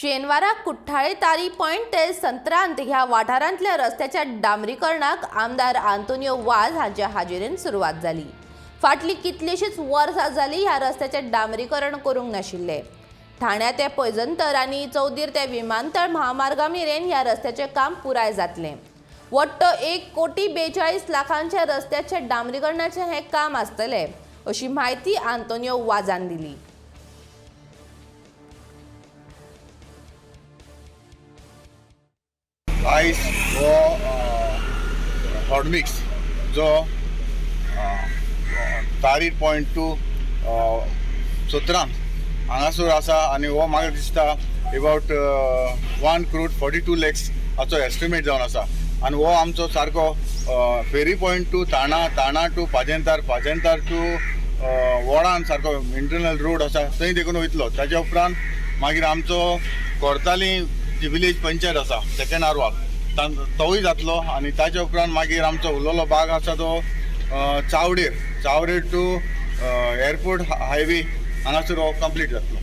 शेनवारा कुठ्ठाळे तारी पॉयंट ते संत्रांत ह्या वाठारांतल्या रस्त्याच्या डांबरीकरणाक आमदार आंतोनियो वाज हांच्या हाजेरीन सुरवात जाली. फाटलीं कितलींशींच वर्सां जालीं ह्या रस्त्याचें डांबरीकरण करूंक नाशिल्लें. ठाण्या ते पैजंतर आनी चौदीर ते विमानतळ महामार्गा मेरेन ह्या रस्त्याचें काम पुराय जातलें. वट्ट 1 कोटी 42 लाखांच्या रस्त्याच्या डांबरीकरणाचें हें काम आसतलें, अशी म्हायती आंतोनियो वाजान दिली. आयज हो हॉटमिक्स जो तारी पॉयंट टू सत्रांत हांगासर आसा आनी हो म्हाका दिसता about 1 crore 42 lakhs हाचो एस्टिमेट जावन आसा. आनी हो आमचो सारको फेरी पॉयंट टू ताणा, ताणा टू पाजेंतार, पाजेंतार टू वडान सारको इंटरनल रोड आसा, थंय देखून वयतलो. ताच्या उपरांत मागीर आमचो कोर्ताली जी विलेज पंचायत आसा, सेकंड आरवाल, तोवूय जातलो. आनी ताच्या उपरांत मागीर आमचो उरलेलो भाग आसा तो चावडेर, चावडेर टू एअरपोर्ट हायवे हांगासर हो कंप्लीट जातलो.